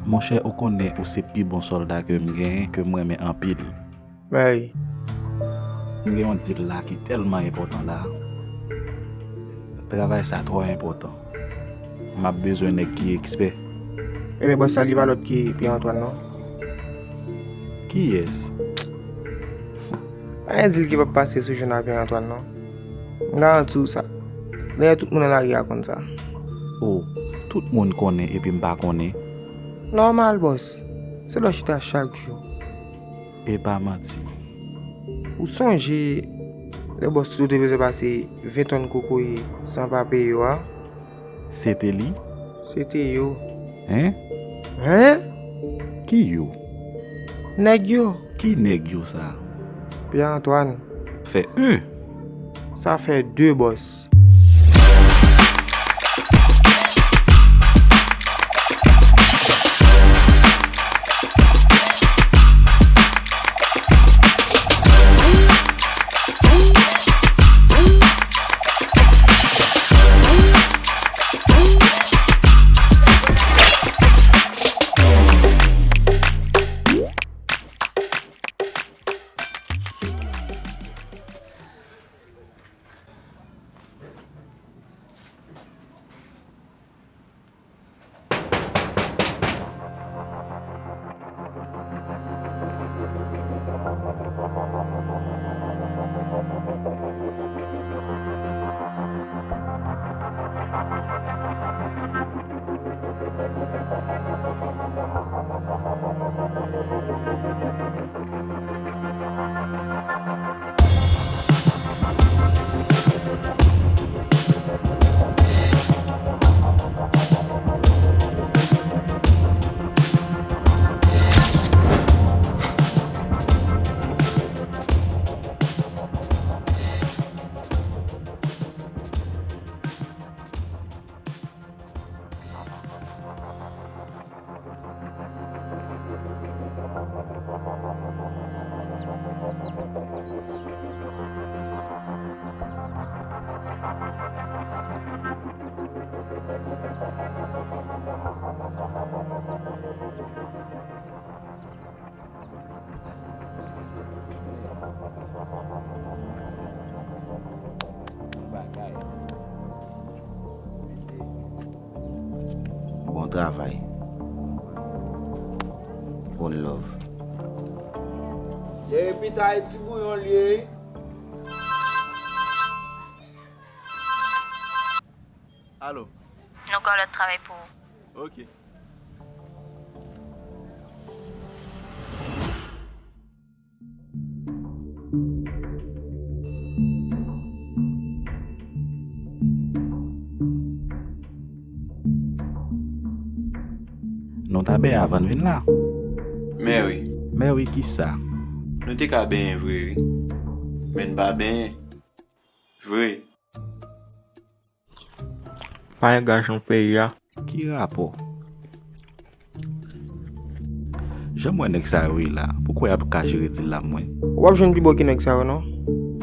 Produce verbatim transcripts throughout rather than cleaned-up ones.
Monchè, ou konnen ou se pi bon sòlda ke m genyen, ke m renmen anpil. Bay. M gen yon dil la ki tèlman enpòtan la. Travay sa twò enpòtan. M ap bezwen nèg ki ekspè. Ebyen, bòs la, li pa lòt ki Pierre Antoine, non? Kiyès? Pa gen dil ki p ap pase sou jwenn a Pierre Antoine, non. M garanti w sa. Dayè, tout moun nan lari a konn sa. O, tout moun konnen epi m pa konnen? Nòmal, bòs. Se lè w chita chak jou. E pa manti. Ou sonje lè bòs Tito te bezwen pase ven tòn kokoye san pa peye yo a? Se te li? Se te yo. Hein? Hein? Ki yo? Nèg yo. Ki nèg yo sa? Pierre Antoine. Fè en. Sa fè de, bòs. Bon travay. One love. Jerry Pita e ti bouyon l ye. Alo. Nou gen yon lòt travay pou ou. Ok. Nou ta benyen avan n vin la. Mèwi. Mèwi kisa? Nou te ka benyen vre, wi. Men n pa benyen. Vre. Pa gen gason peyi a. Ki rapò? Jan m wè nèg sa yo ye la, poukò y ap ka jere dil la mwen? Ou p ap jwenn pi bon ke nèg sa yo non.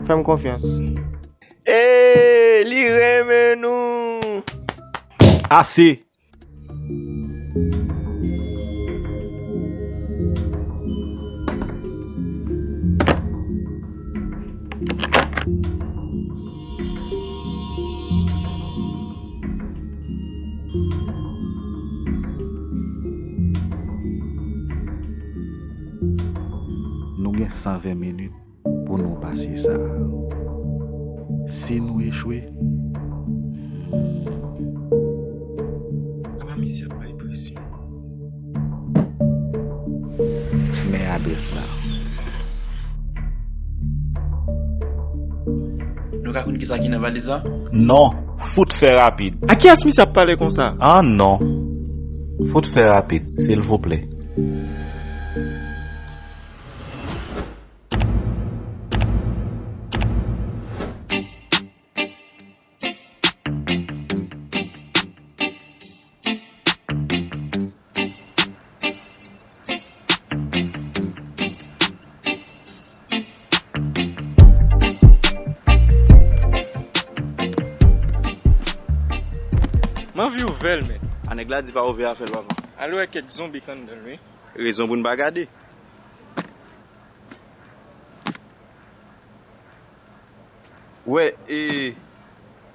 Fè m konfyans. Ee, li renmen nou. Ase! Nou gen san ven minit pou nou pase sa a. Si nou echwe, hmm. Apa misye ap bay presyon? Men adrès la. Nou ka konn kisa ki nan valiz la? Non, fout fè rapid. A kiyès misye ap pale konsa? Ah non. Fout fè rapid, silvouplè. M anvi ouvè l, men. A, nèg la di pa ouvè afè l, papa. Al wè kèk zonbi k anndan l, wi. Rezon pou n pa gade. Wè, e,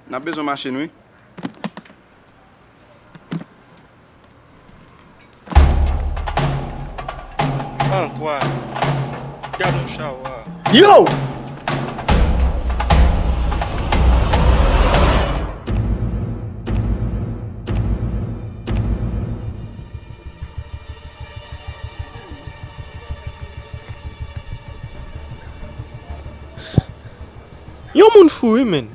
n ap bezwen machin, wi. Antwa. Gad yon chawa. Yo! Yon moun fou, wi, menn.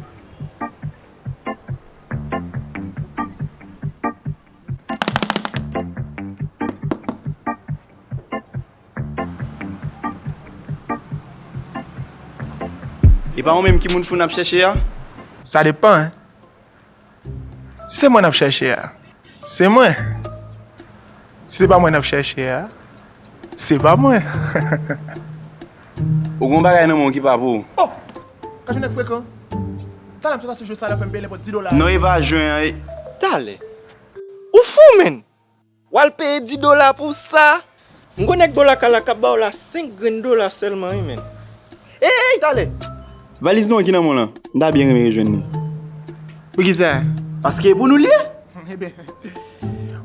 E pa ou menm ki moun fou n ap chèche a? Sa depann, en. Si se mwen n ap chèche a, se mwen. Si se pa mwen n ap chèche a, se pa mwen. Ou gon bagay nan men w ki pa pou ou. Oh! Gad yon nèg frekan. Talè m sot achte jwe sa la, fè m peye nenpòt dis dola. Non, e pa jwe an, e. Talè. Ou fou, menn! W al peye dis dola pou sa? M gon nèg Dolakala k ap ba w la senk grenn dola sèlman, wi, menn. Ey, talè! Valiz nwa ki nan men w lan, m ta byen renmen rejwenn li. Poukisa? Paske e pou nou l ye. Ebyen,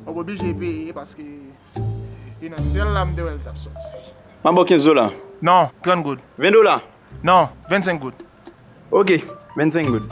w ap oblije peye paske e nan syèl la m te wè l t ap sòti. M ap ba w kenz dola. Non, trant goud. Ven dola. Non, vennsenk goud. Oke, vennsenk goud.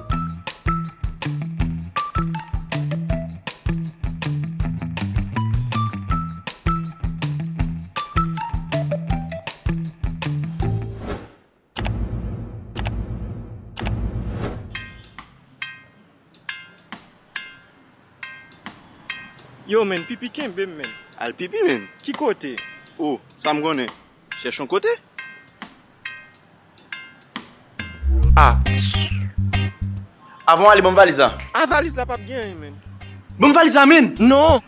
Yo, menn, pipi kenbe m, menn. Al pipi, menn. Ki kote? O, sa m konnen. Chèche yon kote. A. Avan w ale, ban m valiz la. A, valiz la p ap gen anyen, menn. Ban m valiz la, menn! Non!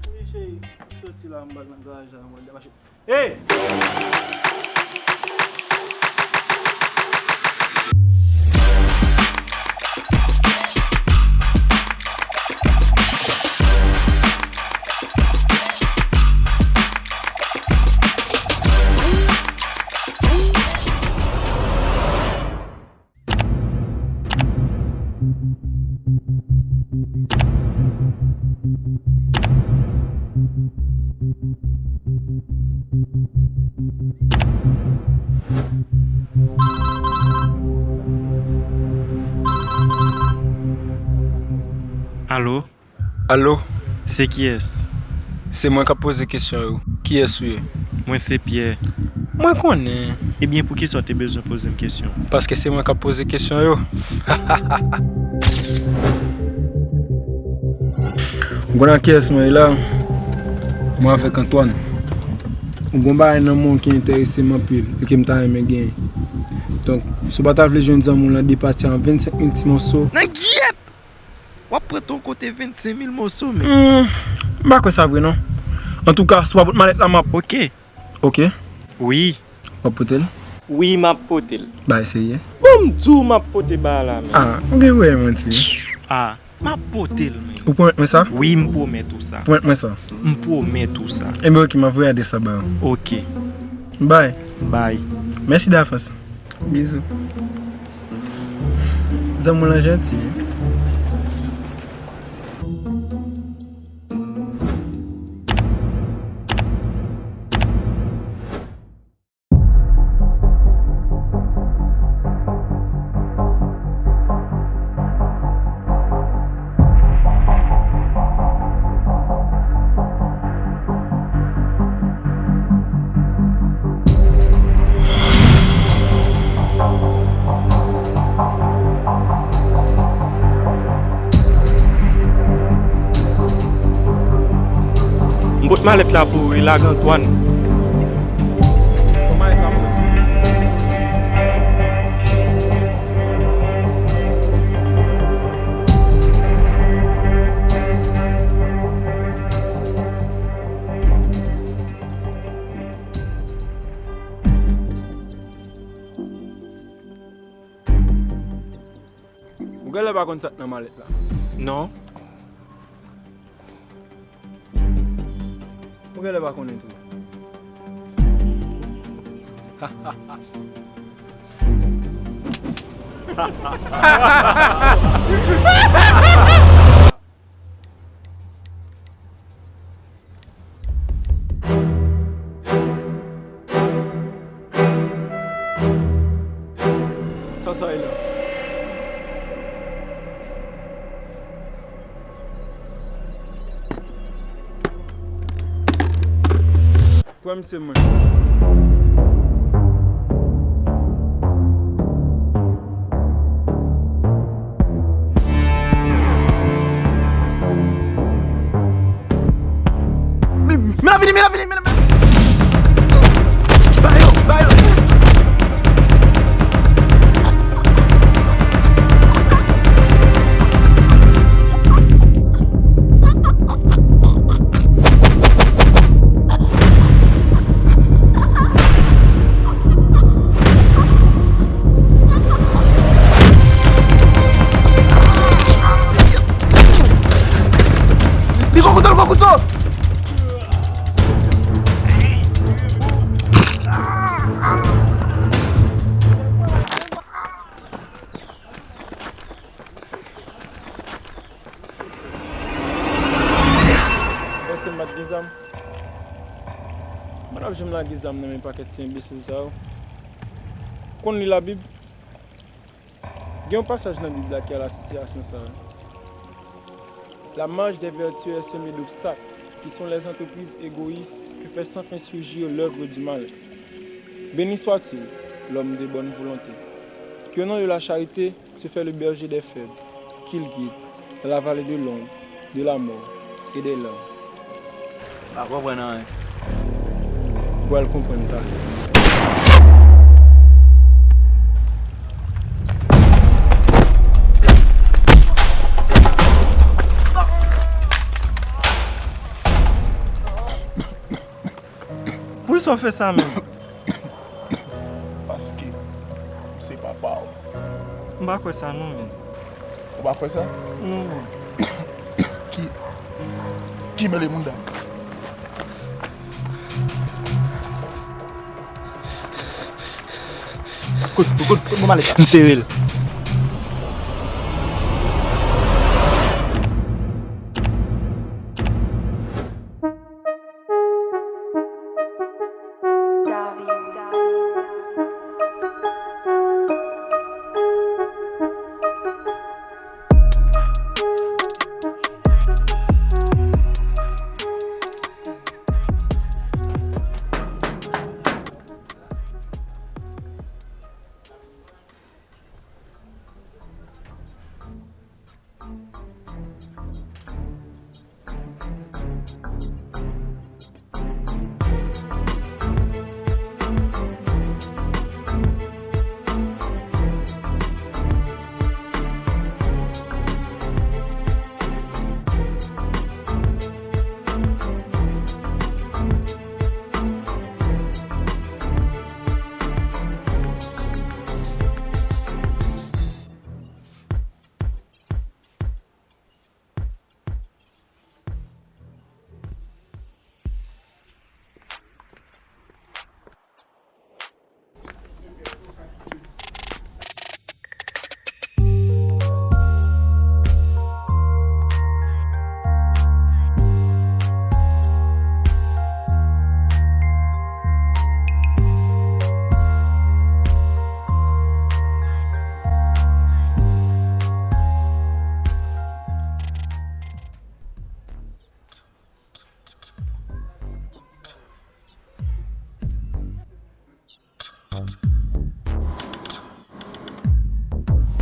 Wi, cheri, m soti la, m pral nan garaj la, m pral demache. Hey! Alo? Alo? Se kiyès? Se mwen k ap poze kesyon yo. Kiyès ou ye? Mwen se Pyè. Mwen konnen. Ebyen, poukisa w te bezwen poze m kesyon? Paske se mwen k ap poze kesyon yo. Ou konn ak kiyès mwen ye la? Mwen avèk Antwàn. Ou gon bagay nan men w ki enterese m anpil e ke m ta renmen genyen. Donk, si w pa ta vle jwenn zanmi w lan depatye an vennsenk mil ti mòso. Nan gyèt! W ap pran ton kote vennsenk mil moso, men. Hmm, m pa kwè sa vre, non. Antouka, si w pa pot malèt la, m ap. Oke. Oke. Wi. W ap pote l? Wi, m ap pote l. Bagay serye. Bon, m di w m ap pote bagay la, men. Ah, ou gen vrè manti, wi. Ah, m ap pote l, men. Ou pwomèt mwen sa? Wi, m pwomèt ou sa. Pwomèt mwen sa? M pwomèt ou sa. Enben, oke, m ap voye adrès la ba ou. Oke. Bye. Bye. Mèsi davans. Bizou. Zanmi w lan janti, wi. M pot malèt la pou ou wi, lage Antwàn. Kòman e ka posib? Ou genlè pa konn sa k nan malèt la. Non. Ou genlè pa konnen tou. Sa, sa e la. Kwè m se mwen. Men, men la vini, men la vini, men la vini. Ba yo, ba yo. Li gon kouto, li gon kouto! Èske m pa t gen zam? Mwen ap janm lage zam nan men pakèt ti enbesil sa yo. Konn li Labib? Gen yon pasaj nan Bib la ki a la sitiyasyon sa a. La marche des vertueux est semée d'obstacles, qui sont les entreprises égoïstes que fait sans fin surgir l'œuvre du mal. Béni soit-il, l'homme de bonne volonté, qui au nom de la charité se fait le berger des faibles, qu'il guide dans la vallée de l'ombre de la mort et des larmes. Pa konprann anyen. Ou pral konprann talè. Poukisa w fè sa menm? Paske m se papa w. M pa kwè sa non, men. Ou pa kwè sa? Non, non. Ki, ki mele moun dam? Kote, kote, kote bon malèt la? M sere l.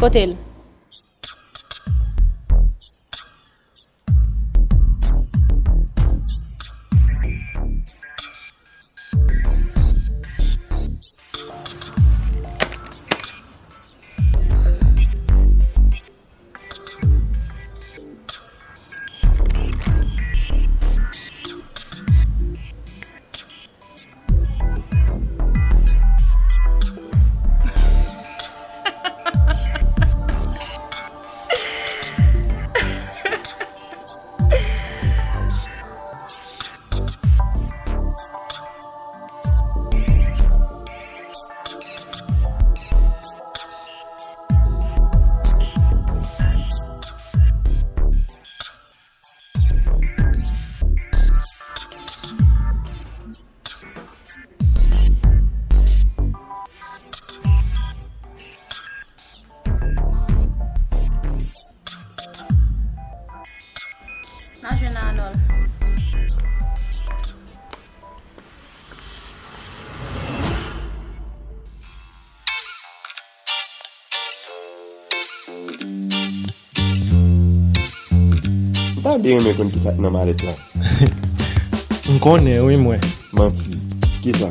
Kote l? ta byen renmen konn ki sa k nan malèt la. M konnen, wi, mwen. Manti. Kisa?